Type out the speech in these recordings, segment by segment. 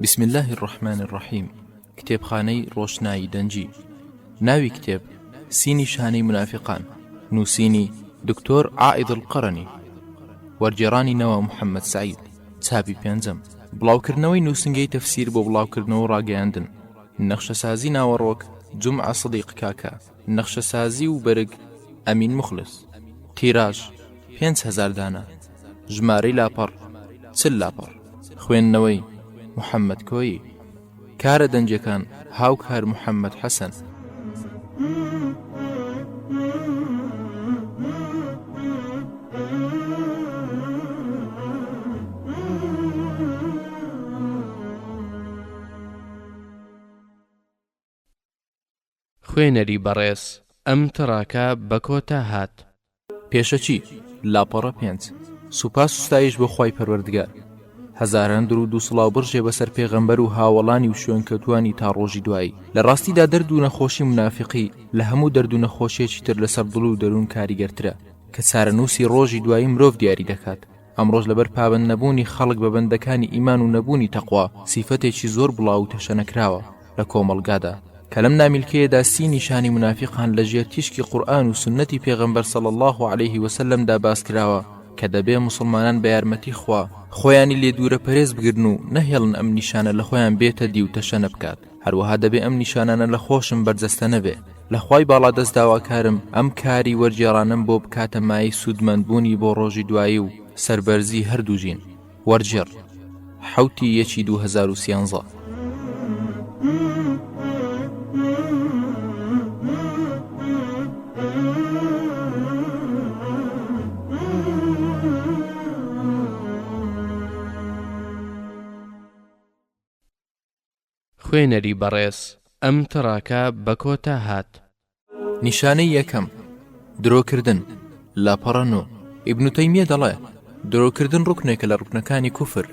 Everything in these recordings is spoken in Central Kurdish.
بسم اللە الرحمن الرحیم کتێبخانەی ڕۆشنایی دەنگی ناوی کتێب سی نیشانەی منافقان نووسینی دکتۆر عائد القەرەنی وەرگێڕانی نەوە محەممەد سعید چاپی پێنجەم بڵاوکردنەوەی نووسنگەی تەفسیر بۆ بڵاوکردنەوە و ڕاگەیاندن نەخشەسازی ناوەڕۆک جومعە سدیق کاکە نەخشەسازی و بەرگ ئەمین مخلص تیراژ 5000 دانە ژمارەی لاپەڕ چل لاپەڕ خوێندنەوەی محەممەد کۆیی کارە دەنگیەکان هاوکار محەممەد حەسەن. خوێنەری بەڕێز ئەم تڕاکە بە کۆتا هات. پێشەکی، لاپەڕە پێنج. سوپاس و ستایش بۆ خوای پەروەردگار. هەزاران دروود و سڵاو بڕژێ بەسەر پێغەمبەر و هاوەڵانی و شوێنکەوتوانی تا ڕۆژی دوایی. لە ڕاستیدا دەرد و نەخۆشی مونافیقی لە هەموو دەرد و نەخۆشیەکی تر لەسەر دڵ و دەروون کاریگەرترە کە چارەنووسی ڕۆژی دوایی مرۆڤ دیاری دەکات. ئەمڕۆش لەبەر پابەند نەبوونی خەڵک بە بەندەکانی ئیمان و نەبوونی تەقوا سیفەتێکی زۆر بڵاو و تەشەنەکراوە لە کۆمەڵگادا کە لەم نامیلکەیەدا سی نیشانی مونافیقان لە ژێر تیشکی قورئان و سوننەتی پێغەمبەر صلی اللە علیه وسلم دا باس کراوە کە دەبێ موسڵمانان بە یارمەتی خوا خۆیانی لێ دوورە پەرێز بگرن و نەهێڵن ئەم نیشانە لە خۆیان بێتە دی و تەشەنە بکات هەروەها دەبێ ئەم نیشانانە لە خۆشم بەرجەستە نەبێ لە خوای باڵادەست داواکارم ئەم کاری وەرگێڕانەم بۆ بکاتە مایەی سوودمەند بوونی بۆ ڕۆژی دوایی و سەربەرزی هەردوو ژین. وەرگێڕ، حەوتی یەکی 2013. خوێنەری بەڕێز ئەم تڕاکە بە کۆتا هات. نیشانەی یەکەم، درۆکردن، لاپەڕە نۆ، ئیبن تەیمیە دەڵێ، درۆکردن ڕوکنێکە لە ڕوکنەکانی کوفر،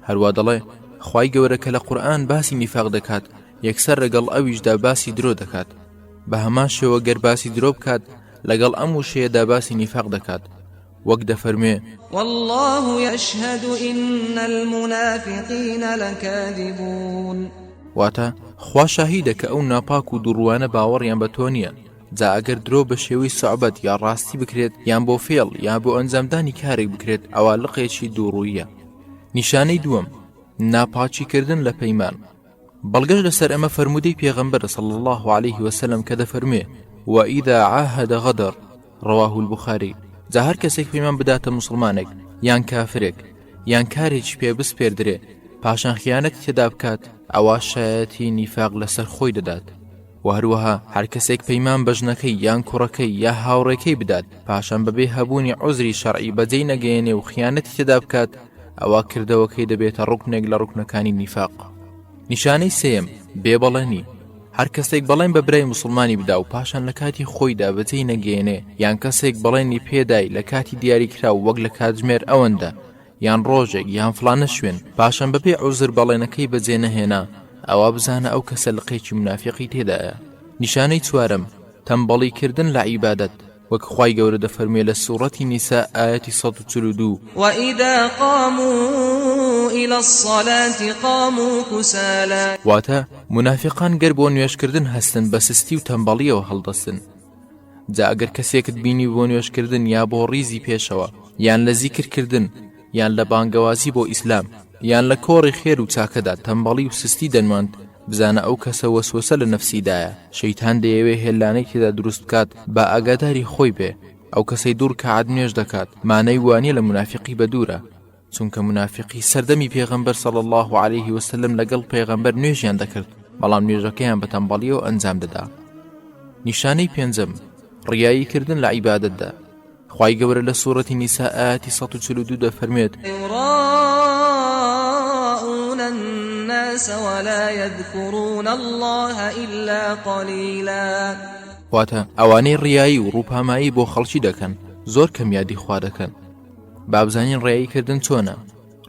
هەروا دەڵێ، خوای گەورە کە لە قورئان باسی نیفاق دەکات یەکسەر لەگەڵ ئەویشدا باسی درۆ دەکات، بە هەمان شێوە گەر باسی درۆ بکات لەگەڵ ئەم وشەیەدا باسی نیفاق دەکات، وەک دەفەرموێ. واللە یشهد ان المنافقین لکاذبون. واتە، خوا شاهیدە کە ئەو ناپاک و دووڕووانە باوەڕیان بە تۆ نییە، جا ئەگەر درۆ بە شێوەی سوعبەت یا ڕاستی بکرێت یان بۆ فێڵ یا بۆ ئەنجامدانی کارێک بکرێت ئەوا لقێکی دووڕوویە. نیشانەی دووەم، ناپاکی کردن لە پەیمان. بەڵگەش لەسەر ئەمە فەرموودەی پێغەمبەرە صلی اللە علیه وسلم کە دەفەرموێ، وإذا عاهد غدر، رواه البخاری، جا هەر کەسێک پەیمان بداتە موسڵمانێک یان کافرێک یان کارێکی پێ بسپێردرێ پاشان خیانەتی تێدا بکات ئەوا شایەتی نیفاق لەسەر خۆی دەدات و هەروەها هەر کەسێک پەیمان بە ژنەکەی یان کوڕەکەی یا هاوڕێکەی بدات پاشان بەبێ هەبوونی عوزری شەرعی بەجێی نەگەیەنێ و خیانەتی تێدا بکات ئەوا کردەوەکەی دەبێتە ڕوکنێک لە ڕوکنەکانی نیفاق. نیشانەی سێیەم، بێ بەڵێنی، هەر کەسێک بەڵێن بە برای موسڵمانی بدا و پاشان لە کاتی خۆیدا بەجێی نەگەیەنێ یان کەسێک بەڵێنی پێدای لە کاتی دیاریکراو وەک لە کاتژمێر ئەوەندە یان ڕۆژێک یان فڵانە شوێن پاشان بەبێ عوزر بەڵێنەکەی بەجێ نەهێنا ئەوا بزانە ئەو کەسە لقێکی مونافیقی تێدایە. نیشانەی چوارەم، تەمبەڵی کردن لە عیبادەت، وەک خوای گەورە دەفەرموێ لە سوڕەتی نیساء ئایەتی 142. وإذا قاموا إلی الصلاة قاموا کسالی. واتە، مونافیقان گەر بۆ نوێژکردن هەستن بە سستی و تەمبەڵیەوە هەڵدەستن. جا ئەگەر کەسێکت بینی بۆ نوێژکردن یا بۆ ڕیزی پێشەوە یان لە زیکر کردن یان لە بانگەوازی بۆ ئیسلام یان لە کۆڕی خێر و چاکەدا تەمبەڵی و سستی دەنواند بزانە ئەو کەسە وەسوەسە لە نەفسیدایە شەیتان دەیەوێ هێلانەی تێدا دروست بکات با ئاگاداری خۆی بێ ئەو کەسەی دوو ڕکاعەت نوێژ دەکات مانای وانیە لە مونافیقی بەدوورە چونکە مونافیقی سەردەمی پێغەمبەر صلی اللە علیه وسلم لەگەڵ پێغەمبەر نوێژیان دەکرد بەڵام نوێژەکەیان بە تەمبەڵیەوە ئەنجام دەدا نیشانەی پێنجەم ڕیایی کردن لە عیبادەتدا خوای گەورە لە سوڕەتی نیسا ئایەتی 142 دەفەرموێت يراءون الناس ولا يذكرون الله إلا قليلا واتە ئەوانەی ڕیایی و ڕووپامایی بۆ خەڵکی دەکەن زۆر کەم یادی خوا دەکەن با بزانین ڕیایی کردن چۆنە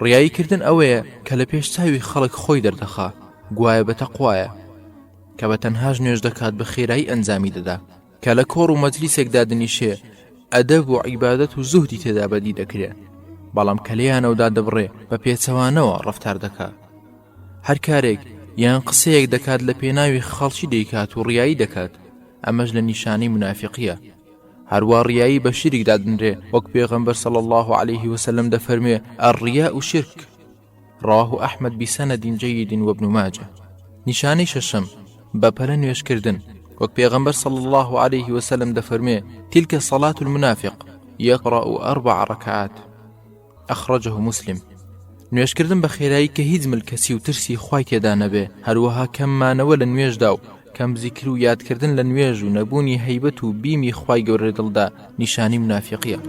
ڕیایی کردن ئەوەیە کە لە پێش چاوی خەڵک خۆی دەردەخا گوایە بە تەقوایە کە بە تەنهاش نوێژ دەکات بە خێرایی ئەنجامی دەدا کە لە کۆڕ و مەجلیسێکدا دەنیشێ ئەدەب و عیبادەت و زوهدی تێدا بەدی دەکرێ بەڵام کە لێیانەوە دادەبڕێ بە پێچەوانەوە ڕەفتار دەکا. هەر کارێک یان قسەیەک دەکات لە پێناوی خەڵکی دەیکات و ڕیایی دەکات ئەمەش لە نیشانەی منافقیە هەروا ڕیایی بە شیرک دادنرێ وەک پێغەمبەر صلی الله علیه وسلم دەفەرموێ الریاء شرک رواه احمد بسند جيد وابن ماجه نیشانەی شەشەم بە پەلە نوێژکردن وەک پێغەمبەر صلی الله علیه وسلم دەفەرموێ تلك صلاة المنافق يقرأ أربع ركعات اخرجه مسلم نوێژکردن بە خێرایی کە هیچ ملکەچی و ترسی خوای تێدا نەبێ هەروەها کەم مانەوە لە نوێژدا و کەم زیکر و یادکردن لە نوێژ و نەبوونی هەیبەت و بیمی خوای گەورە لە دڵدا نیشانی منافیقیە.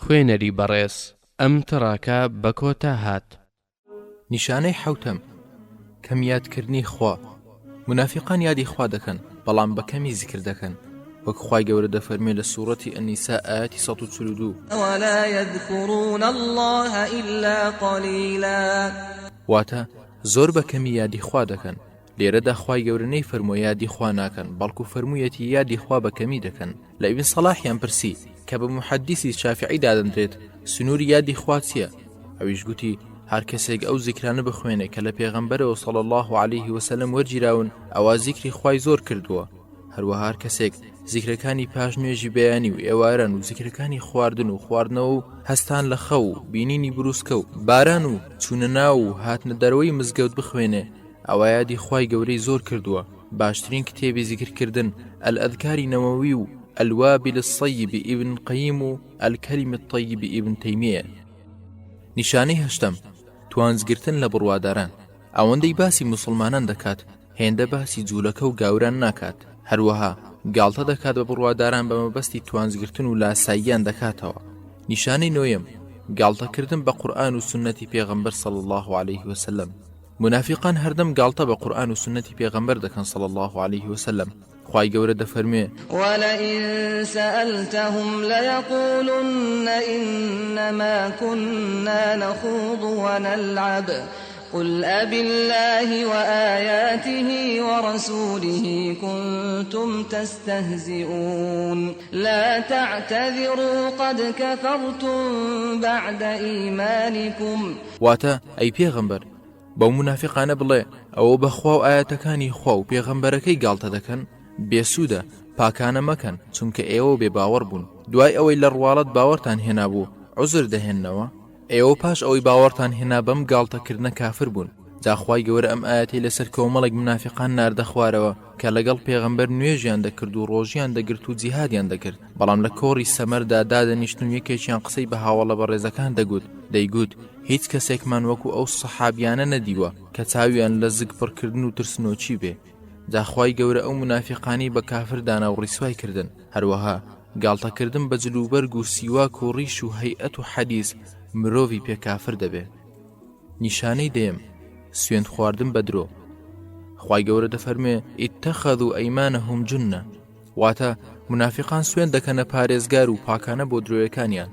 خوێنەری بەڕێز ئەم تڕاکە بە کۆتا هات. نیشانەی حەوتەم، کەم یادکردنی خوا، مونافیقان یادی خوا دەکەن بەڵام بە کەمی زیکر دەکەن، وەک خوای گەورە دەفەرموێ لە سوڕەتی النساء ئایەتی 142. ولا یذکرون اللە الا قلیلا. واتە، زۆر بە کەمی یادی خوا دەکەن، لێرەدا خوای گەورە نەیفەرمووە یادی خوا ناکەن بەڵکو فەرموویەتی یادی خوا بە کەمی دەکەن لە ئیبن سەڵاحیان پرسی کە بە موحەدیسی شافعی دادەنرێت سنووری یادی خوا چییە ئەویش گوتی هەر کەسێک ئەو زیکرانە بخوێنێ کە لە پێغەمبەرەوە صلی الله علیه وسلم وەرگیراون ئەوا زیکری خوای زۆر کردووە هەروەها هەر کەسێک زیکرەکانی پاش نوێژی بەیانی و ئێواران و زیکرەکانی خواردن و خواردنەوە و هەستان لە خەو و بینینی بروسکە و باران و چوونە ناو و هاتنە دەرەوەی مزگەوت بخوێنێ ئەوا یادی خوای گەورەی زۆر کردووە باشترین کتێبی زیکر کردن الأذکاری نەوەوی و الوابل الصیب ئیبن قەیم و الکلم الطیب ئیبن تەیمیە نیشانەی هەشتەم توانجگرتن لە بڕواداران ئەوەندەی باسی موسڵمانان دەکات هێندە باسی جوولەکە و گاوران ناکات هەروەها گاڵتە دەکات بە بڕواداران بە مەبەستی توانجگرتن و لاساییان دەکاتەوە نیشانەی نۆیەم گاڵتەکردن بە قورئان و سوننەتی پێغەمبەر صلی الله علیه وسلم مونافیقان هەردەم گاڵتە بە قورئان و سوننەتی پێغەمبەر دەکەن صلی اللە علیه وسلم خوای گەورە دەفەرموێ. ولئن سألتهم ليقولن إنما كنا نخوض ونلعب قل أبالله وآياته ورسوله كنتم تستهزئون لا تعتذروا قد كفرتم بعد إيمانكم. واتە، ئەی پێغەمبەر بەو مونافیقانە بڵێ، ئەوە بە خوا و ئایەتەکانی خوا و پێغەمبەرەکەی گاڵتە دەکەن؟ بێسوودە، پاکانە مەکەن، چونکە ئێوە بێ باوەڕ بوون، دوای ئەوەی لە ڕواڵەت باوەڕتان هێنابوو، عوزر دەهێننەوە؟ ئێوە پاش ئەوەی باوەڕتان هێنا بەم گاڵتە کردنە کافر بوون، جا خوای گەورە ئەم ئایەتەی لەسەر کۆمەڵێک مونافیقان ناردە خوارەوە کە لەگەڵ پێغەمبەر نوێژیان دەکرد و ڕۆژیان دەگرت و جیهادیان دەکرد، بەڵام لە کۆڕی سەمەردا دادەنیشتن و یەکێکیان قسەی بە هاوەڵە بەڕێزەکان دەگوت، دەیگوت، هیچ کەسێکمان وەکو ئەو سەحابیانە نەدیوە کە چاویان لە زگ پڕکردن و ترسنۆکی بێ جا خوای گەورە ئەو مونافیقانەی بە کافر دانا و ڕیسوای کردن هەروەها گاڵتەکردن بە جلوبەرگ و سیواک و ڕیش و هەیئەت و حەدیس مرۆڤی پێ کافر دەبێ نیشانەی دەیەم سوێند خواردن بە درۆ خوای گەورە دەفەرموێ اتخذوا ایمانهم جنە واتە منافقان سوێند دەکەنە پارێزگار و پاکانە بۆ درۆیەکانیان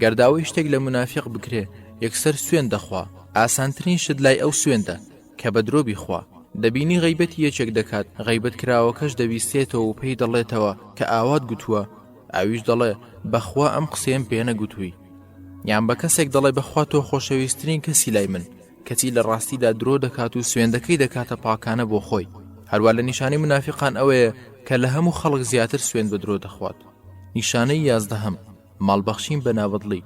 گەر داوای شتێک لە مونافیق بکرێ یەکسەر سوێند دەخوا، ئاسانترین شت لای ئەو سوێندە کە بە درۆ بیخوا، دەبینی غەیبەتی یەکێک دەکات غەیبەت کراوەکەش دەبیستێتەوە و پێی دەڵێتەوە کە ئاوات گوتووە، ئەویش دەڵێ بەخوا ئەم قسەیەم پێ نەگوتووی. یان بە کەسێک دەڵێ بەخوا تۆ خۆشەویسترین کەسی لای من، کەچی لە ڕاستیدا درۆ دەکات و سوێندەکەی دەکاتە پاکانە بۆ خۆی. هەروا لە نیشانەی مونافیقان ئەوەیە کە لە هەموو خەڵک زیاتر سوێند بە درۆ دەخوات. نیشانەی یازدەهەم، ماڵ بەخشین بە نابەدڵی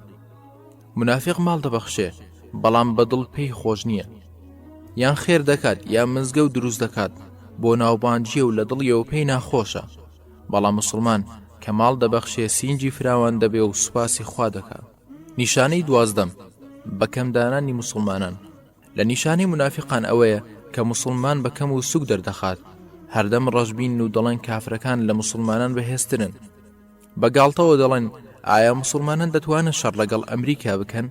منافق ماڵ دەبەخشێ بەڵام بەدڵ پێی خۆش نییە یان خێر دەکات یا مزگەوت دروست دەکات بۆ ناوبانجیە و لە دڵیەوە پێی ناخۆشە بەڵام مسلمان کە ماڵ دەبەخشێ سینجی فراوان دەبێ و سوپاسی خوا دەکات نیشانەی دوازدەم بەکەمدانانی مسلمانان لە نیشانەی مونافیقان ئەوەیە کە موسڵمان بە کەم و سوک دەردەخات، هەردەم ڕەشبینن و دەڵێن کافرەکان لە موسڵمانان بەهێزترن. بە گاڵتەوە دەڵێن ئایا موسڵمانان دەتوانن شەڕ لەگەڵ ئەمریکا بکەن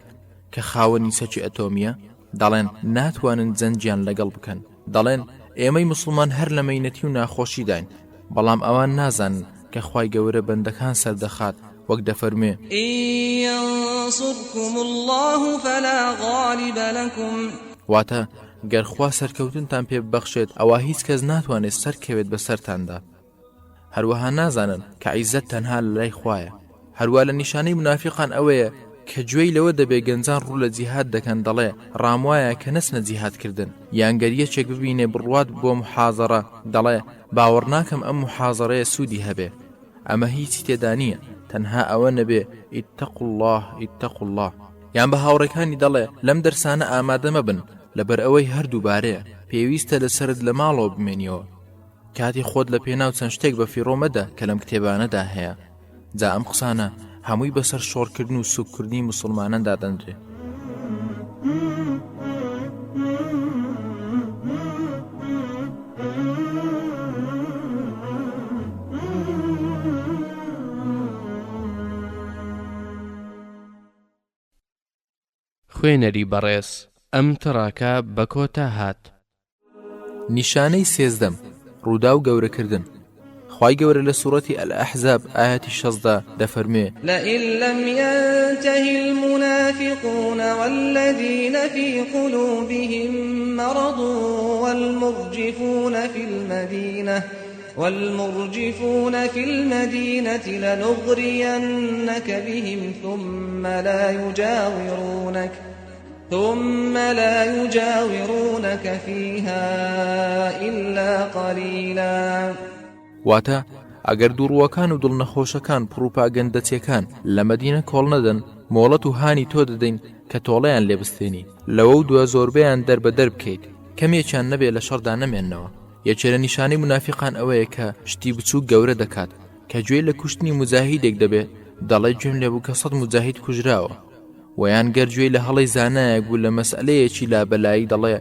کە خاوەنی چەکی ئەتۆمییە؟ دەڵێن ناتوانن جەنگیان لەگەڵ بکەن. دەڵێن ئێمەی موسڵمان هەر لە مەینەتی و ناخۆشیداین، بەڵام ئەوان نازانن کە خوای گەورە بەندەکان سەردەخات وەک دەفەرموێ. إن ينصركم اللە فلا غالب لکم. واتە، گەر خوا سەرکەوتنتان پێ ببەخشێت ئەوا هیچ کەس ناتوانێت سەرکەوێت بەسەرتاندا. هەروەها نازانن کە عیزەت تەنها لەلای خوایە. هەروا لە نیشانەی مونافیقان ئەوەیە. کە گوێی لەوە دەبێ گەنجان ڕوو لە جیهاد دەکەن دەڵێ ڕاموایە کە نەچنە جیهاد کردن، یان گەر یەکێک ببینێ بڕوات بۆ محازەڕە دەڵێ باوەڕ ناکەم ئەم محازەڕەیە سوودی هەبێ. ئەمە هیچی تێدا نییە تەنها ئەوە نەبێ اتقوا اللە اتقوا اللە. یان بە هاوڕێکانی دەڵێ لەم دەرسانە ئامادە مەبن لەبەر ئەوەی هەر دووبارەیە پێویستە لەسەرت لە ماڵەوە بمێنیەوە. کاتی خۆت لە پێناو چەند شتێک بە فیڕۆ مەدە کە لەم کتێبانەدا هەیە. جا ئەم قسانە هەمووی بەسەر شۆڕکردن و سوککردنی موسڵمانان دادەنرێ. خوێنەری بەڕێز ئەم تڕاکە بە کۆتا هات. نیشانەی سێزدەم، ڕووداو گەورەکردن، خوای گەورە لە سوڕەتی الأحزاب ئایەتی شەستدا دەفەرموێ. لئن لم ينته المنافقون والذین فی قلوبهم مرض والمرجفون فی المدینة والمرجفون فی المدینة لنغرینک بهم ثم لا یجاورونک ثم لا یجاورونک فیها إلا قلیلا. واتە، ئەگەر دووڕووەکان و دڵنەخۆشەکان پڕوپاگەندەچیەکان لە مەدینە کۆڵ نەدەن مۆڵەت و هانی تۆ دەدەین کە تۆڵەیان لێ بستێنی لەوەو دوا زۆربەیان دەربەدەر بکەیت کەمێکیان نەبێ لە شەڕدا نەمێننەوە یەکێ لە نیشانەی مونافیقان ئەوەیە کە شتی بچووک گەورە دەکات کە گوێی لە کوشتنی موجاهیدێک دەبێ دەڵێ گوێم لێ بوو کە سەد موجاهید کوژراوە وەیان گەر گوێی لە هەڵەی زانایەک بوو لە مەسئەلەیەکی لابەلایی دەڵێ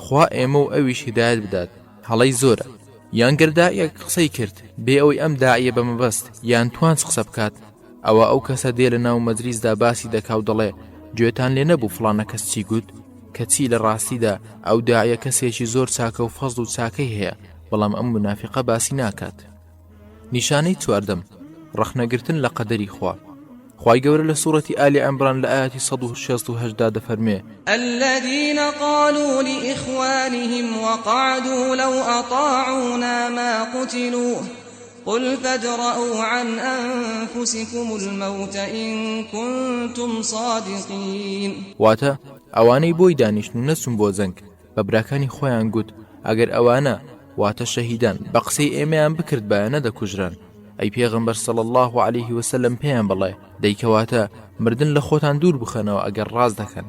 خوا ئێمە و ئەویش هیدایەت بدات هەڵەی زۆرە یان گەر داعیەک قسەی کرد بێ ئەوەی ئەم داعیە بە مەبەست یان توانج قسە بکات ئەوە ئەو کەسە دێ لە ناو مەجلیسدا باسی دەکا و دەڵێ گوێتان لێ نەبوو فڵانە کەس چی گوت کەچی لە ڕاستیدا ئەو داعیە کەسێکی زۆر چاکە و فەزڵ و چاکەی هەیە بەڵام ئەم مونافیقە باسی ناکات. نیشانەی چواردەم، ڕەخنەگرتن لە قەدەری خوا. خوای گەورە لە سوڕەتی ئالی عیمڕان لە ئایەتی 168 دا دەفەرموێ. الذین قالوا لإخوانهم وقعدوا لو أطاعونا ما قتلوا قل فادرءوا عن أنفسكم الموت إن كنتم صادقین. واتە، ئەوانەی بۆی دانیشتن و نەچوون بۆ جەنگ، بە براکانی خۆیان گوت، ئەگەر ئەوانە، واتە شەهیدان، بە قسەی ئێمەیان بکردبایە نەدەکوژران. ئەی پێغەمبەر صلی اللە علیه وسلم پێیان بڵێ، دەی کەواتە مردن لە خۆتان دوور بخەنەوە ئەگەر ڕاست دەکەن.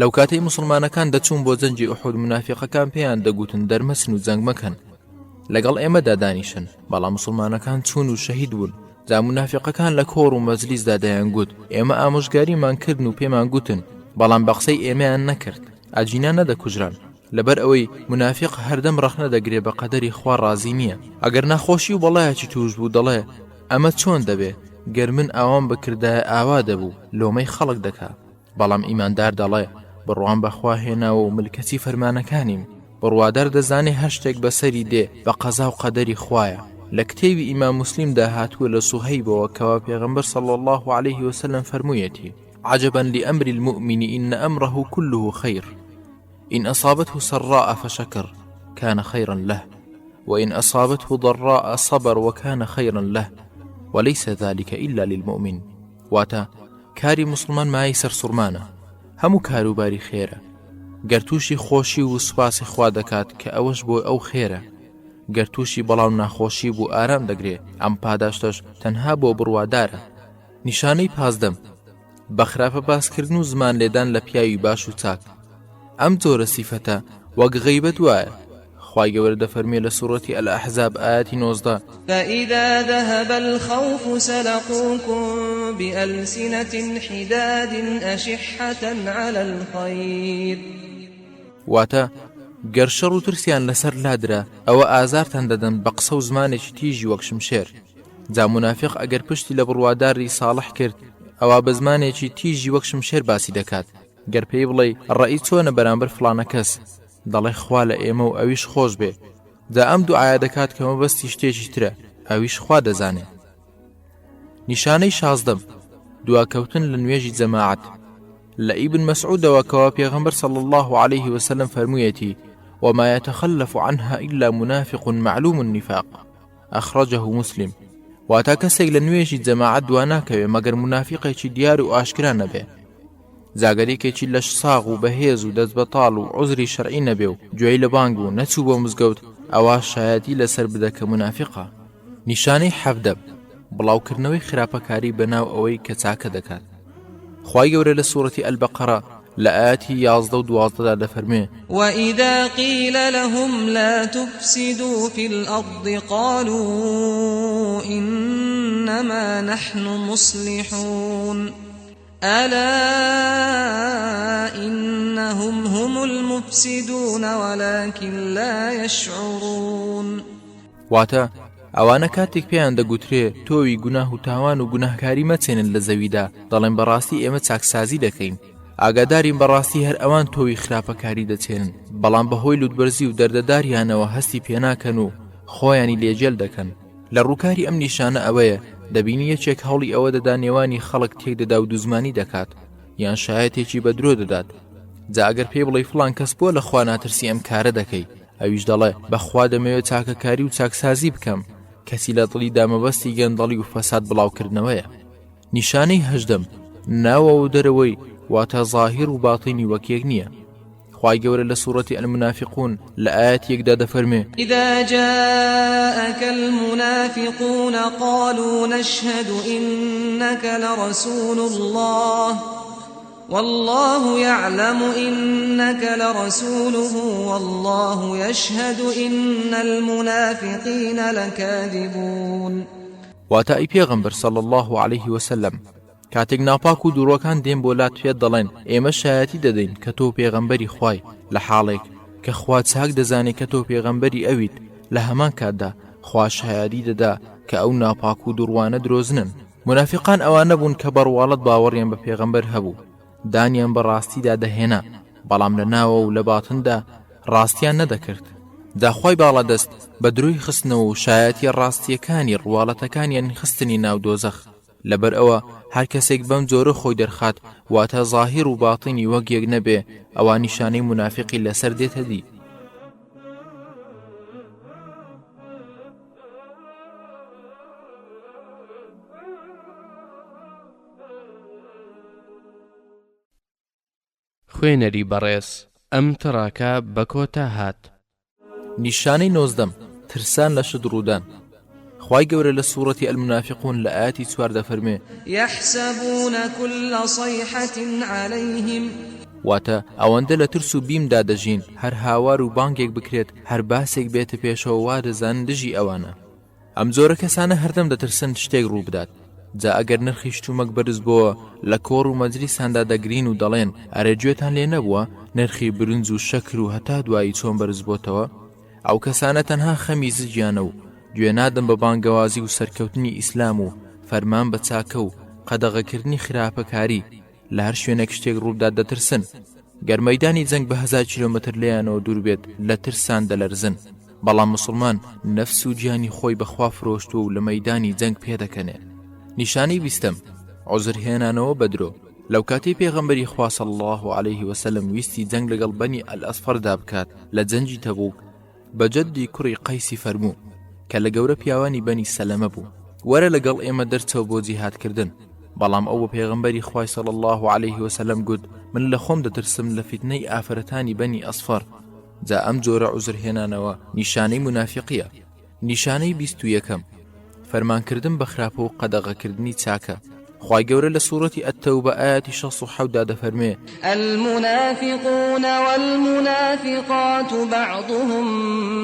لەو کاتەی موسڵمانەکان دەچوون بۆ جەنگی ئوحود مونافیقەکان پێیان دەگوتن دەرمەچن و جەنگ مەکەن لەگەڵ ئێمەدا دانیشن، بەڵام موسڵمانەکان چوون و شەهید بوون، جا مونافیقەکان لە کۆڕ و مەجلیسدا دەیانگوت ئێمە ئامۆژگاریمان کردن و پێمان گوتن، بەڵام بە قسەی ئێمەیان نەکرد. ئەگینا نەدەکوژران لەبەر ئەوەی مونافیق هەردەم ڕەخنە دەگرێ بە قەدەری خوا ڕازی نییە ئەگەر ناخۆشی و بەڵایەکی توش بوو دەڵێ ئەمە چۆن دەبێ گەر من ئاوام بکردایە ئاوا دەبوو لۆمەی خەڵک دەکا بەڵام ئیماندار دەڵێ بڕوام بەخوا هێناوە و ملکەچی فەرمانەکانیم بڕوادار دەزانێ هەر شتێک بەسەری دێ بە قەزا و قەدەری خوایە لە کتێبی ئیمام موسلیمدا هاتووە لە سوهەیبەوە کەوا پێغەمبەر صلی اللە علیه وسلم فەرموویەتی عجبا لأمر المؤمن إن أمره كله خير إن أصابته سراء فشكر كان خيرا له وإن أصابته ضراء صبر وكان خيرا له وليس ذلك إلا للمؤمن واتە کاری مسلمان مای سەرسوڕمانە هەموو کاروباری خێرە گەر تووشی خۆشی و سوپاسی خوا دەکات کە ئەوەش بۆ ئەو خێرە گەر تووشی بەڵاو ناخۆشی بوو ئارام دەگرێ ئەم پاداشتەش تەنها بۆ بڕوادارە نیشانەی پازدەم، بە خراپە باسکردن و زمان لێدان لە پیاوی باش و چاک، ئەم جۆرە سیفەتە وەک غەیبەت وایە، خوای گەورە دەفەرموێ لە سوڕەتی الأحزاب ئایەتی 19. فإذا ذهب الخوف سلقوكم بألسنة حداد أشحة على الخير. واتە، گەر شەڕ و ترسیان لەسەر لادرا ئەوە ئازارتان دەدەن بە قسە و زمانێکی تیژی وەک شمشێر. جا مونافیق ئەگەر پشتی لە بڕواداری ساڵح کرد ئەوا بە زمانێکی تیژی وەک شمشێر باسی دەکات گەر پێی بڵێی ڕەئی چۆنە بەرامبەر فڵانە کەس دەڵێ خوا لە ئێمە و ئەویش خۆش بێ جا ئەم دوعایە دەکات کە مەبەستی شتێکی ترە ئەویش خوا دەزانێ نیشانەی شازدەم دواکەوتن لە نوێژی جەماعەت لە ئیبن مەسعودەوە کەوا پێغەمبەر صلی الله علیه وسلم فەرموویەتی وما يتخلف عنها إلا منافق معلوم النفاق اخرجه مسلم، واتە کەسێک لە نوێژی جەماعەت دوا ناکەوێ مەگەر مونافیقێکی دیار و ئاشکرا نەبێ. جا گەر یەکێکی لەش ساغ و بەهێز و دەست بەتاڵ و عوزری شەرعی نەبێ و گوێی لە بانگ بوو نەچوو بۆ مزگەوت ئەوا شایەتی لەسەر بدە کە مونافیقە. نیشانەی حەڤدەم، بڵاوکردنەوەی خراپەکاری بەناو ئەوەی کە چاکە دەکات. خوای گەورە لە سوڕەتی البقرە لە ئایەتی 11 و 12 دا دەفەرموێ. وإذا قیل لهم لا تفسدوا فی الأرض قالوا إنما نحن مصلحون ألا إنهم هم المفسدون ولكن لا يشعرون واتە، ئەوانە کاتێک پێیان دەگوترێ تۆوی گوناه و تاوان و گوناهکاری مەچێنن لە زەویدا دەڵێن بەڕاستی ئێمە چاکسازی دەکەین ئاگادارین بەڕاستی هەر ئەوان تۆوی خراپەکاری دەچێنن بەڵام بەهۆی لوتبەرزی و دەردەداریانەوە هەستی پێناکەن و خۆیانی لێجێل دەکەن لە ڕووکاری ئەم نیشانە ئەوەیە دەبینی یەکێک هەوڵی ئەوە دەدا نێوانی خەڵک تێک دەدا و دوزمانی دەکات یان شایەتێکی بە درۆ دەدات جا ئەگەر پێی بڵێ فڵان کەس بۆ لە خوا ناترسی ئەم کارە دەکەی ئەویش دەڵێ بەخوا دەمەوێت چاکەکاری و چاکسازی بکەم کەسی لە دڵیدا مەبەستی گەندەڵی و فەساد بڵاوکردنەوەیە نیشانەی هەژدەم ناوەوە و دەرەوەی واتە ظاهر و باتینی وەک یەک نییە خوای گەورە لە سوڕەتی المنافقون لە ئایەتی یەکدا دەفەرمێ إذا جاءك المنافقون قالوا نشهد إنك لرسول الله والله يعلم إنك لرسوله والله يشهد إن المنافقين لكاذبون واتە ئەی پێغەمبەر صلی الله علیه وسلم کاتێک ناپاک و دووڕوەکان دێن بۆ لات پێت دەڵێن ئێمە شایەتی دەدەین کە تۆ پێغەمبەری خوای لە حاڵێک کە خوا چاک دەزانێت کە تۆ پێغەمبەری ئەویت لە هەمان کاتدا خوا شایەدی دەدا کە ئەو ناپاک و دوڕوانە درۆزنن مونافیقان ئەوانە بوون کە بەڕواڵەت باوەڕیان بە پێغەمبەر هەبوو دانیان بە ڕاستیدا دەهێنا بەڵام لە ناوە و لە باتندا ڕاستیان نەدەکرد جا خوای باڵادەست بە درۆی خستنەوە و شایەتیە ڕاستیەکانی ڕواڵەتەکانیان خستنی ناو دۆزەخ لەبەر ئەوە هەر کەسێک بەم جۆرە خۆی دەرخات واتە زاهیر و باتینی وەک یەک نەبێ ئەوا نیشانەی مونافیقی لەسەر دێتە دی. خوێنەری بەڕێز ئەم تڕاکە بە کۆتا هات. نیشانەی نۆزدەم، ترسان لە شت ڕوودان. خوای گەورە لە سوڕەتی المنافقون لە ئایەتی چوار دەفەرموێ. یحسبون کل صیحة علیهم. واتە، ئەوەندە لە ترس و بیمدا دەژین، هەر هاوار و بانگێک بکرێت، هەر باسێک بێتە پێشەوە وا دەزانن دژی ئەوانە. ئەم جۆرە کەسانە هەردەم دەترسن شتێک ڕوو بدات جا ئەگەر نرخی شتومەک بەرز بۆوە لە کۆڕ و مەجلیساندا دەگرین و دەڵێن ئەرێ گوێتان لێ نەبووە نرخی برنج و شەکر و هەتا دوایی چۆن بەرز بۆتەوە ئەو کەسانە تەنها خەمی زگیانە و گوێ نادەن بە بانگەوازی و سەرکەوتنی ئیسلام و فەرمان بە چاکە و قەدەغەکردنی خراپەکاری لە هەر شوێنێک شتێک ڕووبدات دەترسن. گەر مەیدانی جەنگ بە هەزار کیلۆمەتر لێیانەوە دوور بێت لە ترسان دەلەرزن. بەڵام موسڵمان نەفس و گیانی خۆی بە خوا فرۆشتووە و لە مەیدانی جەنگ پێدەکەنێ. نیشانەی بیستەم، عوزر هێنانەوە بە درۆ. لەو کاتەی پێغەمبەری خوا صلی اللە علیه وسلم ویستی جەنگ لەگەڵ بەنی ئەلئەسفەردا بکات لە جەنگی تەبوک، بە جەدی کوڕی قەیسی فەرموو کە لە گەورە پیاوانی بەنی سەلەمە بوو وەرە لەگەڵ ئێمە دەرچەوە بۆ جیهادکردن بەڵام ئەو بە پێغەمبەری خوای صلی الله علیه وسلم گوت من لە خۆم دەترسم لە فیتنەی ئافرەتانی بەنی ئەسفەر جا ئەم جۆرە عوزر هێنانەوە نیشانەی مونافیقیە نیشانەی 21ەم فەرمانکردن بە خراپە و قەدەغەکردنی چاکە خوای گەورە لە سوڕەتی التوبە ئایەتی 67 دا دەفەرموێ. المنافقون والمنافقات بعضهم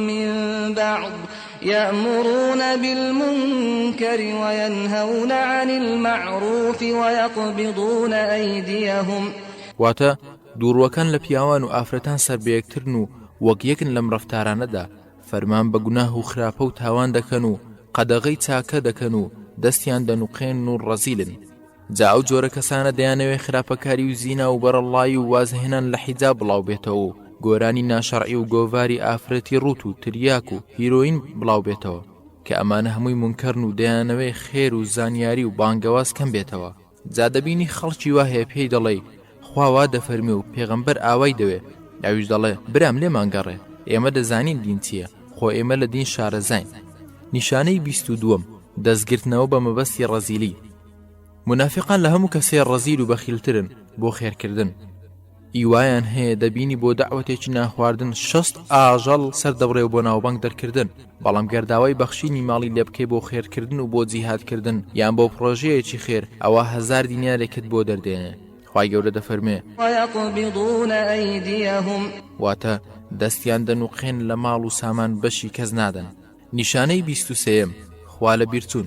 من بعض یأمرون بالمنکر وینهون عن المعروف ویقبضون ایدیهم. واتە، دووڕووەکان لە پیاوان و ئافرەتان سەر بەیەکترن و وەک یەکن لەم ڕەفتارانەدا، فەرمان بە گوناه و خراپە و تاوان دەکەن و قەدەغەی چاکە دەکەن و دەستیان دەنوقێنن و ڕەزیلن جا ئەو جۆرە کەسانە دەیانەوێ خراپەکاری و زینا و بەرەڵڵایی و وازهێنان لە حیجاب بڵاو بێتەوە و گۆرانی ناشەڕعی و گۆڤاری ئافرەتی ڕووت و تریاک و هیرۆین بڵاو بێتەوە کە ئەمانە هەمووی مونکەرن و دەیانەوێ خێر و زانیاری و بانگەواز کەم بێتەوە. جا دەبینی خەڵکی وا هەیە پێی دەڵێی خوا وا دەفەرموێ و پێغەمبەر ئاوای دەوێ ئەویش دەڵێ برام لێمان گەڕێ ئێمە دەزانین دین چییە خۆ ئێمە لە دین شارەزاین. نیشانەی 22ەم، دەستگرتنەوە بە مەبەستی ڕەزیلی. مونافیقان لە هەموو کەسێ ڕەزیل و بەخیلترن. بۆ خێرکردن. ئی وایان هەیە دەبینی بۆ دەعوەتێکی نانخواردن 60 ئاژەڵ سەر دەبڕێ و بۆ ناوبانگ دەرکردن، بەڵام گەر داوای بەخشینی ماڵی لێ بکەی بۆ خێرکردن و بۆ جیهادکردن یان بۆ پڕۆژەیەکی خێر ئەوا هەزار دینارێکت بۆ دەردێنێ. خوای گەورە دەفەرموێ. ویقبضون ایدیهم. واتە، دەستیان دەنوقێن لە ماڵ و سامان بەشی کەس نادەن. نیشانەی بیست و سێیەم، خوا لە بیرچوون.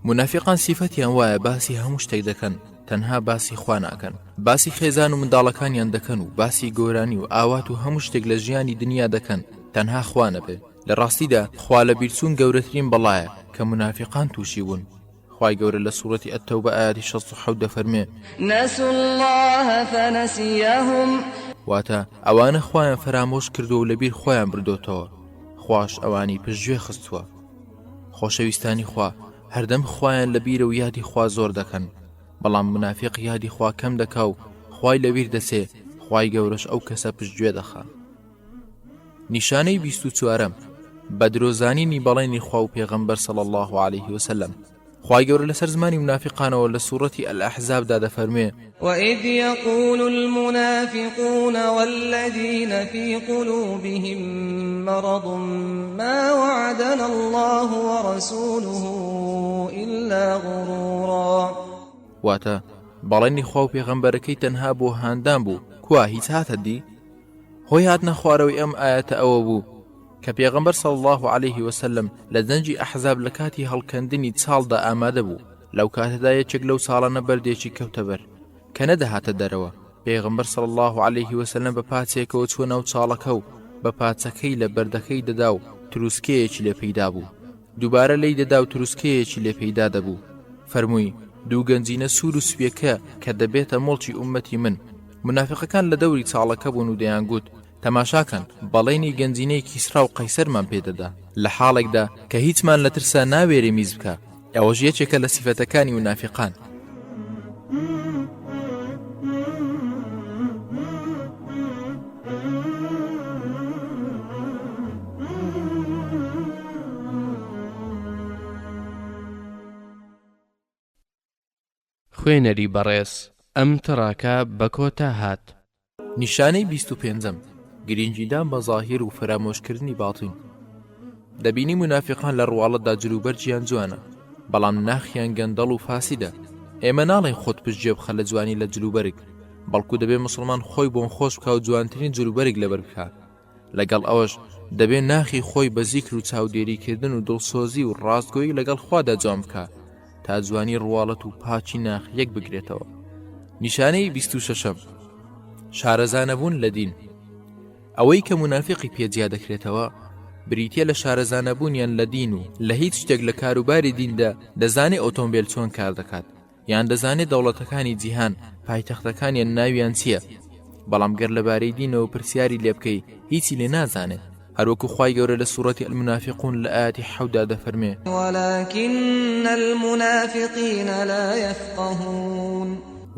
مونافیقان سیفەتیان وایە باسی هەموو شتێک دەکەن تەنها باسی خوا ناکەن باسی خێزان و منداڵەکانیان دەکەن و باسی گۆرانی و ئاوات و هەموو شتێک لە ژیانی دنیا دەکەن تەنها خوا نەبێ لە ڕاستیدا خوا لە بیرچوون گەورەترین بەڵایە کە مونافیقان تووشی بوون خوای گەورە لە سوڕەتی التوبە ئایەتی 67 دەفەرموێ. نسوا اللە فنسیهم. واتە، ئەوانە خوایان فەرامۆش کردووە و لەبیر خۆیان بردۆتەوە، خواش ئەوانی پشتگوێ خستووە. خۆشەویستانی خوا هەردەم خوایان لەبیرە و یادی خوا زۆر دەکەن، بەڵام مونافیق یادی خوا کەم دەکا و خوای لەبیر دەچێ، خوای گەورەش ئەو کەسە پشتگوێ دەخا. نیشانەی بیست و چوارەم، بە درۆ زانینی بەڵێنی خوا و پێغەمبەر صلی اللە علیه وسلم. خوای گەورە لەسەر زمانی منافقانەوە لە سوڕەتی الأحزاب دا دەفەرموێ. وإذ يقول المنافقون والذين في قلوبهم مرض ما وعدنا الله ورسوله إلا غرورا. واتە، بەڵێنی خوا و پێغەمبەرەکەی تەنها بۆ هاندان بوو، کوا هیچ هاتە دی؟ هۆی هاتنە خوارەوەی ئەم ئایەتە ئەوە بوو کە پێغەمبەر صلی الله علیه وسلم لە جەنگی ئەحزاب لە کاتی هەڵکەندنی چاڵدا ئامادە بوو لەو کاتەدا یەکێک لەو چاڵانە بەردێکی کەوتە بەر کە نەدەهاتە دەرەوە پێغەمبەر صلی الله علیه وسلم بە پاچێکەوە چووە ناو چاڵەکە و بە پاچەکەی لە بەردەکەی دەدا و تروسکەیەکی لێ پەیدا بوو دووبارە لێی دەدا و تروسکەیەکی لێ پەیدا دەبوو. فەرمووی، دوو گەنجینە سوور و سپییەکە کە دەبێتە موڵکی ئوممەتی من. مونافیقەکان لە دەوری چاڵەکە بوون و دەیانگوت، تەماشاکەن، بەڵێنی گەنجینەی کیسرا و قەیسەرمان پێ دەدا، لە حاڵێکدا کە هیچمان لە ترسا ناوێرێ میز بکا. ئەوەش یەکێکە لە سیفەتەکانی مونافیقان. خوێنەری بەڕێز ئەم تڕاکە بە کۆتا هات. نیشانەی 25م گرینگیدان بە زاهیر و فەرامۆشکردنی باتین دەبینی مونافیقان لە ڕواڵەتدا جلوبەرگیان جوانە بەڵام ناخیان گەندەڵ و فاسیدە ئێمە ناڵێن خۆت پشتگوێ بخە لە جوانی لە جلوبەرگ بەڵکو دەبێ مسلمان خۆی بۆن خۆش بکا و جوانترین جلوبەرگ لەبەر بکا لەگەڵ ئەوەش دەبێ ناخی خۆی بە زیکر و چاودێریکردن و دڵسۆزی و ڕاستگۆیی لەگەڵ خوادا جوان بکا تا جوانی ڕواڵەت و پاکی ناخ یەک بگرێتەوە نیشانەی 26ەم شارەزا نەبوون لە دین ئەوەی کە مونافیقی پێ جیا دەکرێتەوە بریتە لە شارەزا نەبوونیان لە دین و لە هیچ شتێک لە کاروباری دیندا دەزانێ ئۆتۆمبیل چۆن کار دەکات یان دەزانێ دەوڵەتەکانی جیهان پایتەختەکانیان ناویان چییە بەڵام گەر لەبارەی دینەوە پرسیاری لێ بکەی هیچی لێ نازانێ هەروەکو خوای گەورە لە سوڕەتی المنافقون لە ئایەتی حەوتدا دەفەرمێ ولكن المنافقین لا یفقهون.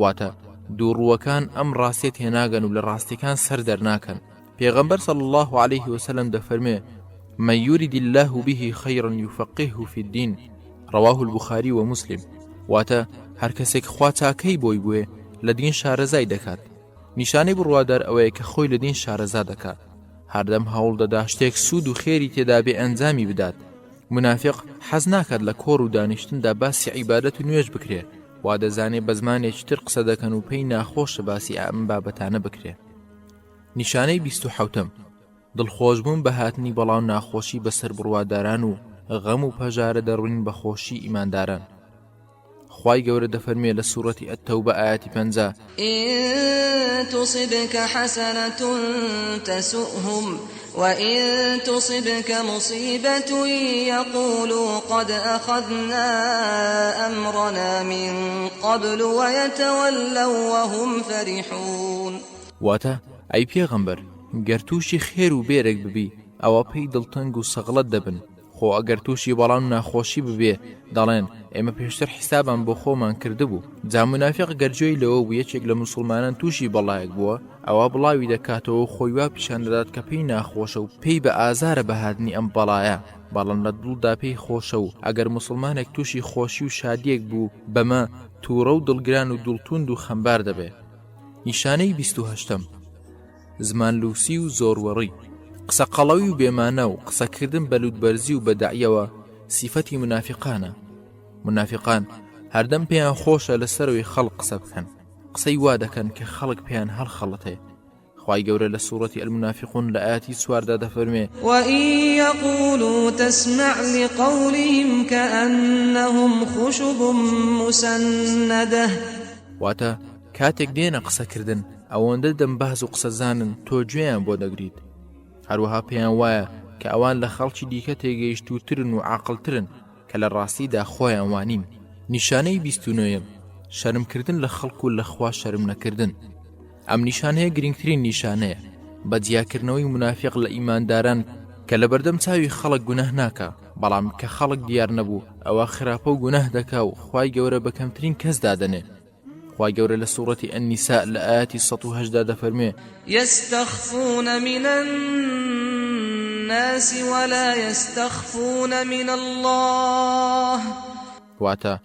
واتە، دووڕووەکان ئەم ڕاستیە تێناگەن و لە ڕاستیەکان سەر دەرناکەن پێغەمبەر صلی اللە علیه وسلم دەفەرمێ من یرید اللە به خیرا یفقهه فی الدین رواه البخاری و مسلم واتە هەر کەسێک خوا چاکەی بۆی بوێ لە دین شارەزای دەکات نیشانەی بڕوادار ئەوەیە کە خۆی لە دین شارەزا دەکات هەردەم هەوڵ دەدا شتێک سوود و خێری تێدا بێ ئەنجامی بدات منافق حەز ناکات لە کۆڕ و دانیشتندا باسی عیبادەت و نوێژ بکرێ وا دەزانێ بە زمانێکی تر قسە دەکەن و پێی ناخۆشە باسی ئەم بابەتانە بکرێ نیشانەی بیست و حەوتەم، دڵخۆشبوون بە هاتنی بەڵا و ناخۆشی بەسەر بڕواداران و غەم و پەژارە دەڕوین بە خۆشی ئیمانداران. خوای گەورە دەفەرموێ لە سوڕەتی التوبە ئایەتی 50. إن تصبك حسنة تسؤهم وإن تصبك مصیبة یقولوا قد أخذنا أمرنا من قبل ویتولوا وهم فرحون. واتە، ئەی پێغەمبەر گەر تووشی خێر و بێرێک ببی ئەوا پێی دڵتەنگ و سەغڵەت دەبن. خۆ ئەگەر تووشی بەڵا و ناخۆشی ببێ دەڵێن ئێمە پێشتر حیسابان بۆ خۆمان کردبوو. جا مونافیق گەر گوێی لەوە بوو یەکێک لە موسڵمانان تووشی بەڵایەک بووە ئەوا بڵاوی دەکاتەوە و خۆی وا پیشان دەدات کە پێی ناخۆشە و پێی بە ئازارە بە هاتنی ئەم بەڵایە بەڵام لە دڵدا پێی خۆشە و ئەگەر موسڵمانێک تووشی خۆشی و شادیەک بوو بەمە تووڕە و دڵگران و دڵتوند و خەمبار دەبێ. نیشانەی بیست و هەشتەم، زمانلووسی و زۆروەڕی، قسە قەڵەوی و بێمانا و قسەکردن بە لووتبەرزی و بە دەعیەوە سیفەتی مونافیقانە. مونافیقان هەردەم پێیان خۆشە لە سەرەوەی خەڵک قسە بکەن، قسەی وا دەکەن کە خەڵک پێیان هەڵخەڵەتێ. خوای گەورە لە سوڕەتی المنافقون لە ئایەتی چواردا دەفەرموێ. وَإِن یَقُولُوا تَسْمَعْ لِقَوْلِهِمْ کَأَنَّهُمْ خُشُبٌ مُّسَنَّدَةٌ. واتە، کاتێک دێنە قسەکردن ئەوەندە دەمباز و قسەزانن تۆ گوێیان بۆ دەگریت. هەروەها پێیان وایە کە ئەوان لە خەڵکی دیکە تێگەیشتووترن و عاقڵترن کە لە ڕاستیدا خۆیان وانین. نیشانەی بیست و نۆیەم، شەرمکردن لە خەڵک و لە خوا شەرم نەکردن. ئەم نیشانەیە گرنگترین نیشانەیە بە جیاکردنەوەی مونافیق لە ئیمانداران کە لەبەردەم چاوی خەڵک گوناه ناکا بەڵام کە خەڵک دیار نەبوو ئەوە خراپە و گوناه دەکا و خوای گەورە بە کەمترین کەس دادەنێ خوای گەورە لە سوڕەتی النساء لە ئایەتی 108 دا دەفەرموێ. یستخفون من الناس ولا یستخفون من اللە. واتە،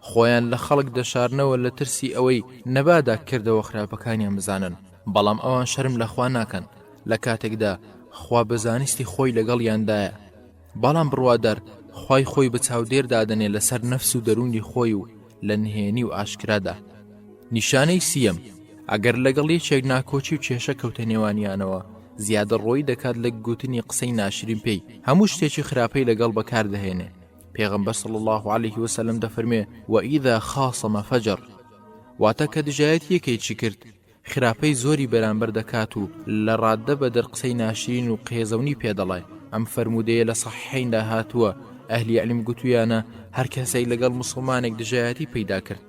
خۆیان لە خەڵک دەشارنەوە لە ترسی ئەوەی نەبادا کردەوە خراپەکانیان بزانن، بەڵام ئەوان شەرم لە خوا ناکەن لە کاتێکدا خوا بە زانستی خۆی لەگەڵیاندایە، بەڵام بڕوادار خوای خۆی بە چاودێر دادەنێ لەسەر نەفس و دەروونی خۆی و لە نهێنی و ئاشکرادا. نیشانەی سییەم، ئەگەر لەگەڵ یەکێک ناکۆکی و کێشە کەوتە نێوانیانەوە زیادەڕۆیی دەکات لە گوتنی قسەی ناشرین پێی، هەموو شتێکی خراپەی لەگەڵ بەکار دەهێنێ، پێغەمبەر صلی اللە علیه وسلم دەفەرموێ، وإذا خاصم فجر، واتە کە دژایەتییەکەیی کرد خراپەی زۆری بەرامبەر دەکات و لە ڕاددە بەدەر قسەی ناشرین و قێزەونی پێ دەڵێ، ئەم فەرموودەیە لە صحیحەیندا هاتووە، ئەهلی عیلم گوتویانە هەر کەسێک لەگەڵ موسڵمانێک دژایەتی پەیدا کرد،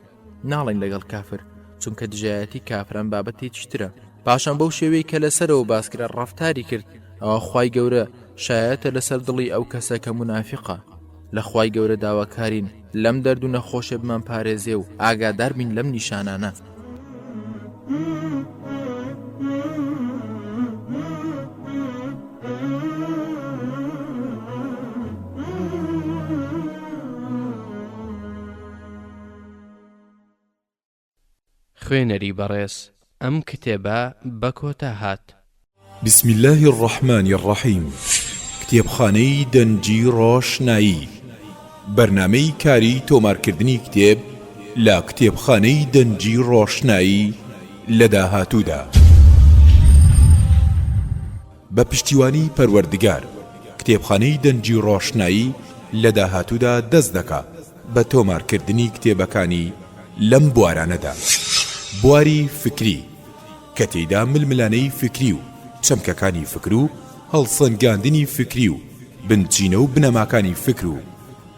ناڵێین لەگەڵ کافر، چونکە دژایەتی کافران بابەتێکی ترە، پاشان بەو شێوەی کە لەسەرەوە باس کرا ڕەفتاری کرد، ئەوا خوای گەورە شایەتە لەسەر دڵی ئەو کەسە کە مونافیقە. لە خوای گەورە داواکارین لەم دەرد و نەخۆشێ بمان پارێزێ و ئاگادار بین لەم نیشانانە. خوێنەری بەڕێز ئەم کتێبە بە کۆتا هات. بسم اللە الرحمن الرحیم کتێبخانەی دەنگی ڕۆشنایی بەرنامەی کاری تۆمارکردنی کتێب لە کتێبخانەی دەنگی ڕۆشنایی لە داهاتوودا. بە پشتیوانی پەروەردگار کتێبخانەی دەنگی ڕۆشنایی لە داهاتوودا دەست دەکا بە تۆمارکردنی کتێبەکانی لەم بوارانەدا، بواری فکری، کە تێیدا ململانێی فکری و چەمکەکانی فکر و هەڵسەنگاندنی فکری و بنچینە و بنەماکانی فکر و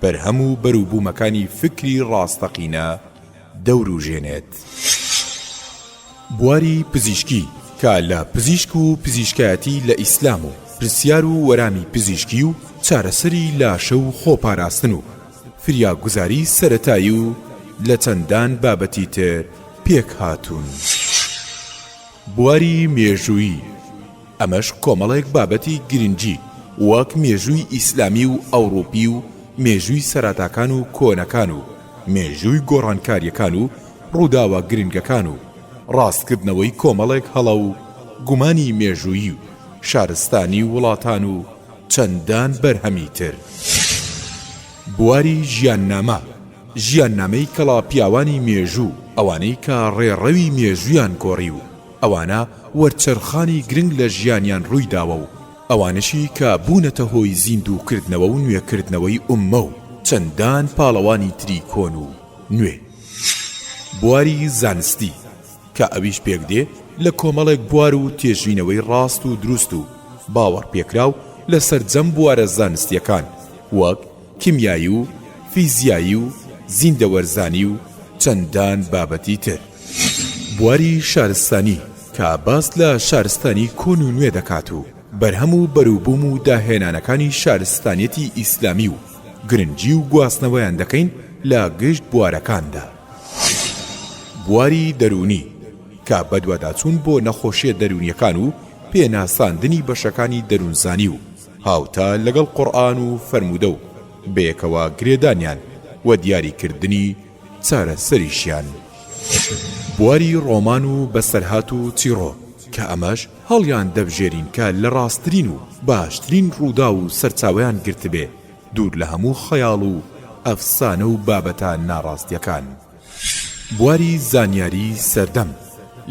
بەرهەم و بەروبوومەکانی فکری ڕاستەقینە دەوروژێنێت. بواری پزیشکی کە لە پزیشک و پزیشکایەتی لە ئیسلام و پرسیار و وەرامی پزیشکی و چارەسەری لاشە و خۆپاراستن و فریاگوزاری سەرەتایی و لە چەندان بابەتی تر پێکهاتوون. بواری مێژوویی، ئەمەش کۆمەڵێک بابەتی گرنگی وەک مێژووی ئیسلامی و ئەوڕوپی و مێژووی سەراتاکان و کۆنەکان و مێژووی گۆڕانکاریەکان و ڕووداوە گرنگەکان و ڕاستکردنەوەی کۆمەڵێک هەڵە و گومانی مێژوویی و شارستانی وڵاتان و چەندان بەرهەمی تر. بواری ژیاننامە، ژیاننامەی کەڵا پیاوانی مێژوو، ئەوانەی کە ڕێڕەوی مێژوویان گۆڕی و ئەوانە وەرچەرخانی گرنگ لە ژیانیان ڕووی داوە و ئەوانەشی کە بوونەتە هۆی زیندووکردنەوە و نوێکردنەوەی ئوممە و چەندان پاڵەوانی تری کۆن و نوێ. بواری زانستی، کە ئەویش پێکدێ لە کۆمەڵێک بوار و تێژینەوەی ڕاست و دروست و باوەڕپێکراو لە سەرجەم بوارە زانستییەکان وەک کیمیایی و فیزیایی و زیندەوەرزانی و چەندان بابەتی تر. بواری شارستانی کە باس لە شارستانی کۆن و نوێ دەکات و. بەرهەم و بەروبووم و داهێنانەکانی شارستانیەتی ئیسلامی و گرنگی و گواستنەوەیان دەکەین لە گشت بوارەکاندا. بواری دەروونی، کە بەدواداچوون بۆ نەخۆشیە دەروونیەکان و پێناساندنی بەشەکانی دەروونزانی و هاوتا لەگەڵ قورئان و فەرموودە و بەیەکەوە گرێدانیان و دیاریکردنی چارەسەریشیان. بواری ڕۆمان و بەسەرهات و چیڕۆک، کە ئەمەش هەڵیان دەبژێرین کە لە ڕاستترین و باشترین ڕووداو و سەرچاوەیان گرتبێ، دوور لە هەموو خەیاڵ و ئەفسانە و بابەتە ناڕاستیەکان. بواری زانیاری سەردەم،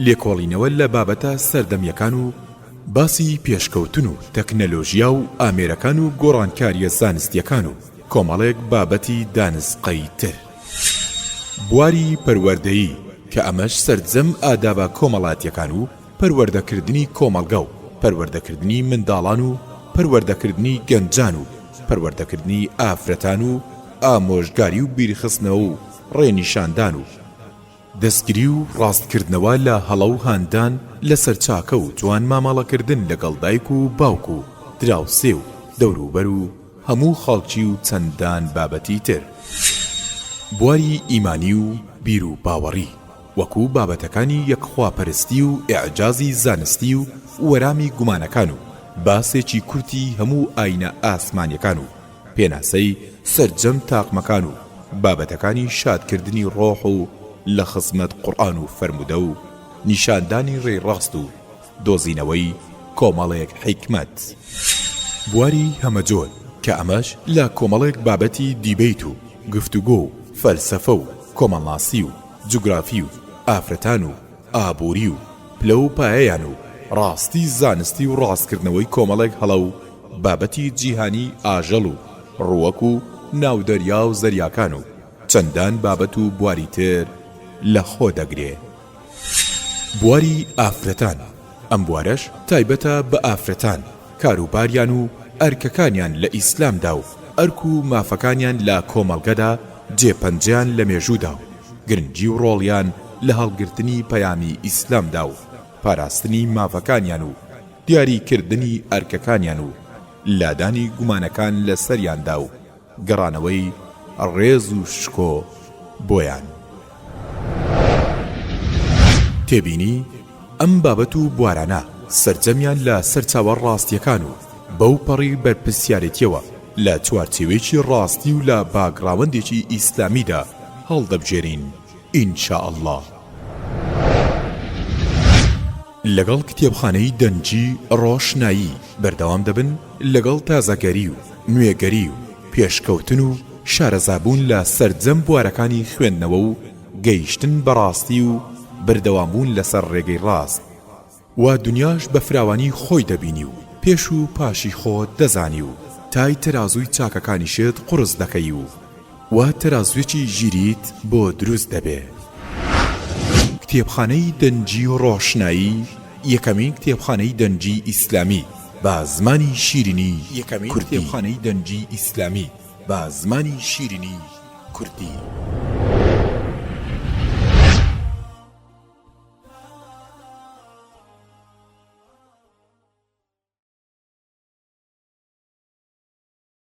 لێکۆڵینەوە لە بابەتە سەردەمیەکان و باسی پێشکەوتن و تەکنەلۆژیا و ئامێرەکان و گۆڕانکاریە زانستیەکان و کۆمەڵێک بابەتی دانسقەی تر. بواری پەروەردەیی، کە ئەمەش سەرجەم ئادابە کۆمەڵاتیەکان و پەروەردەکردنی کۆمەڵگە و پەروەردەکردنی منداڵان و پەروەردەکردنی گەنجان و پەروەردەکردنی ئافرەتان و ئامۆژگاری و بیرخستنەوە و ڕێنیشاندان و دەستگری و ڕاستکردنەوە لە هەڵە و هاندان لەسەر چاکە و جوان مامەڵەکردن لەگەڵ دایک و باوک و دراوسێ و دەوروبەر و هەموو خەڵکی و چەندان بابەتی تر. بواری ئیمانی و بیروباوەڕی وەکو بابەتەکانی یەکخواپەرستی و ئیعجازی زانستی و وەرامی گومانەکان و باسێکی کورتی هەموو ئاینە ئاسمانیەکان و پێناسەی سەرجەم تاقمەکان و بابەتەکانی شادکردنی ڕۆح و لە خزمەت قورئان و فەرموودە و نیشاندانی ڕێی ڕاست و دۆزینەوەی کۆمەڵێک حیکمەت. بواری هەمەجۆر کە ئەمەش لە کۆمەڵێک بابەتی دیبەیت و گفتوگۆ و فەلسەفە و کۆمەڵناسی و جوگرافی و ئافرەتان و ئابووری و پلە و پایەیان و ڕاستی زانستی و ڕاستکردنەوەی کۆمەڵێک هەڵە و بابەتی جیهانی ئاژەڵ و ڕووەک و ناو دەریا و زەریاکان و چەندان بابەت و بواری تر لە خۆ دەگرێ. بواری ئافرەتان، ئەم بوارەش تایبەتە بە ئافرەتان، کاروباریان و ئەرکەکانیان لە ئیسلامدا و ئەرک و مافەکانیان لە کۆمەڵگەدا جێ پەنجەیان لە مێژوودا و گرنگی و ڕۆڵیان لە هەڵگرتنی پەیامی ئیسلامدا و پاراستنی مافەکانیان و دیاری کردنی ئەرکەکانیان و لادانی گومانەکان لە سەریاندا و گەڕانەوەی ڕێز و شکۆ بۆیان. تێبینی، ئەم بابەت و بوارانە سەرجەمیان لە سەرچاوە ڕاستیەکان و بەو پەڕی بەرپرسیارێتیەوە لە چوارچێوەیەکی ڕاستی و لە باکگڕاوەندێکی ئیسلامیدا هەڵدەبژێرین ان شاء اللە. لەگەڵ کتێبخانەی دەنگی ڕۆشنایی بەردەوام دەبن لەگەڵ تازەگەری و نوێگەری و پێشکەوتن و شارەزابوون لە سەرجەم بوارەکانی خوێندنەوە و گەیشتن بە ڕاستی و بەردەوامبوون لەسەر ڕێگەی ڕاست و دنیاش بە فراوانی خۆی دەبینی و پێش و پاشی خۆت دەزانی و تای تەرازووی چاکەکانیشت قوڕس دەکەی و وا تەرازووێکی ژیریت بۆ دروست دەبێ. کتێبخانەی دەنگی ڕۆشنایی یەکەمین کتێبخانەی دەنگی ئیسلامی بە زمانی شیرینی یەکەمین کتێبخانەی دەنگی ئیسلامی بە زمانی شیرینی کوردی.